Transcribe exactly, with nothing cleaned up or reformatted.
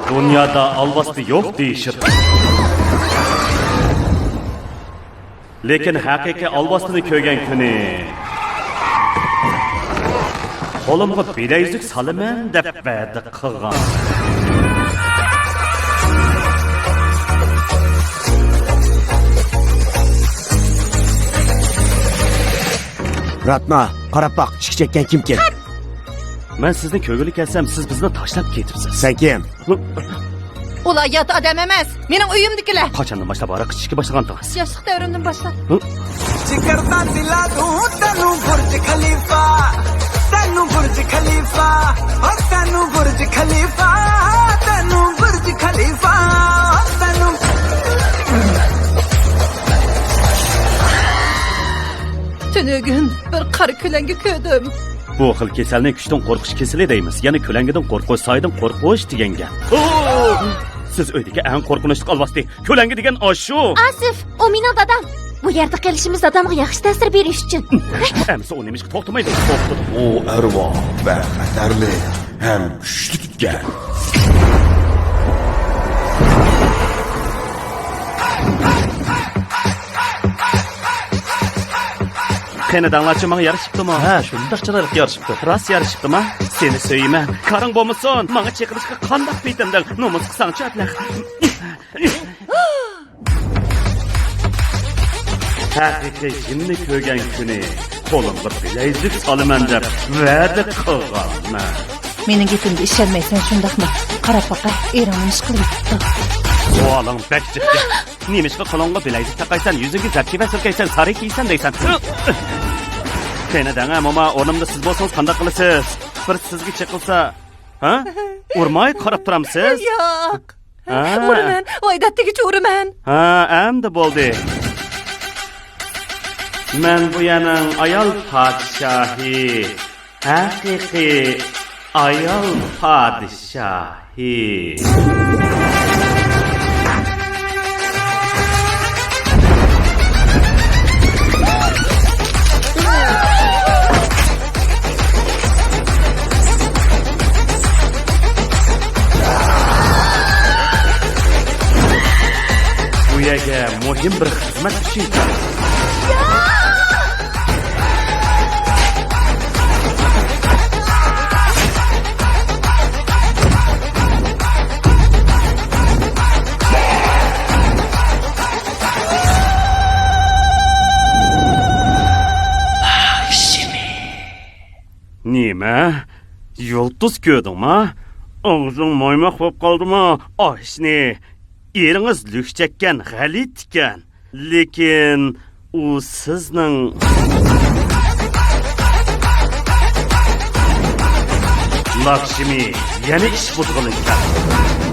دۇنيادا ئالۋاستى يوق دېيىشىدۇ. لېكىن ھەقىقىي ئالۋاستىنى كۆرگەن كۈنى قولۇمغا بىلەيزۈك سالىمەن دەپ ۋەدە قىلغان. راتنا، قاراپ باق، ئىچكى چەككەن كىمكىن؟ مەن سىزنى كۆرگىلى كەلسەم، سىز بىزنى تاشلاپ كېتىپسىز. سەن كىم؟ ئۇلار يات ئادەم ئەمەس، مېنىڭ ئۆيۈمدىكىلەر. قاچاندىن باشلاپ ھاراق ئىچىشكە باشلىغانتىڭىز؟ ياشلىق دەۋرىمدىن باشلاپ. ھە؟ جىگەردان سىلادۇ تەنۇ بۇرج خەلىپە، تەنۇ بۇرج خەلىپە، ھە، تەنۇ بۇرج خەلىپە، تەنۇ بۇرج خەلىپە، تەنۇ. تۈنۈگۈن بىر قارا كۆلەڭگە كۆردۈم. بۇ خىل كېسەلنى كۈچتىن قورقۇش كېسىلى دەيمىز. يەنى كۆلەڭگىدىن قورقۇش، سايىدىن قورقۇش دېگەن گەپ. سىز ئۆيدىكى ئەڭ قورقۇنچلۇق ئالۋاستى. كۆلەڭگە دېگەن ئاشۇ. ئاسىف، ئۇ مېنىڭ دادام. بۇ يەردە قېلىشىمىز دادامغا ياخشى تەسىر بېرىش ئۈچۈن. ئەمىسە ئۇ نېمىشقا توختىمايدۇ؟ توختىدى. ئۇ ئەرۋا بەك خەتەرلىك ھەم كۈچلۈك ئىكەن. قېنى دەڭلارچۇ، ماڭا يارىشىپتۇمۇ؟ ھە، شۇنداق چىرايلىق يارىشىپتۇ. راست يارىشىپتۇما؟ سېنى سۆيىمەن. كارىڭ بولمىسۇن، ماڭا چېقىلىشقا قانداق پېتىندىڭ؟ نومۇسقا ساڭچۇ ئەبلەخ. ھەقىقىي جىننى كۆرگەن كۈنى قولۇمغا بىلەيزۈك سالىمەن دەپ ۋەدە قىلغانمەن. مېنىڭ گېپىمگە ئىشەنمەيسەن، شۇنداقمۇ؟ قاراپ باقە، ئېرىڭ نېمە ئىش قىلىۋېتىپتۇ؟ سوئالىڭ بەك جىق گەپ. نېمىشقا قولۇڭغا بىلەيزۈك تاقايسەن، يۈزۈڭگە زەپچىۋە سۈركەيسەن، سارى كىيسەن دەيسەن. قېنى دەڭە، موما، ئورنۇمدا سىز بولسىڭىز قانداق قىلىسىز؟ بىر سىزگە چېقىلسا، ھە؟ ئۇرماي قاراپ تۇرامسىز؟ ياق. ھە. ئۇرىمەن، ۋاي دەتتىگىچە ئۇرىمەن. ھە، ئەمدى بولدى. مەن بۇ يەرنىڭ ئايال پادىشاھى. ھەقىقىي ئايال پادىشاھى. بۇ يەرگە مۇھىم بىر خىزمەت ئۈچۈن كەلدىم. نېمە؟ يۇلتۇز كۆردۈڭما؟ ئاغزىڭ مايماق بولۇپ قالدىمۇ؟ ئاشنى ئېرىڭىز لۈكچەككەن، غەلىتىكەن. لېكىن ئۇ سىزنىڭ. لاكشمى، يەنە ئىش بۇزغىلى كەلدى.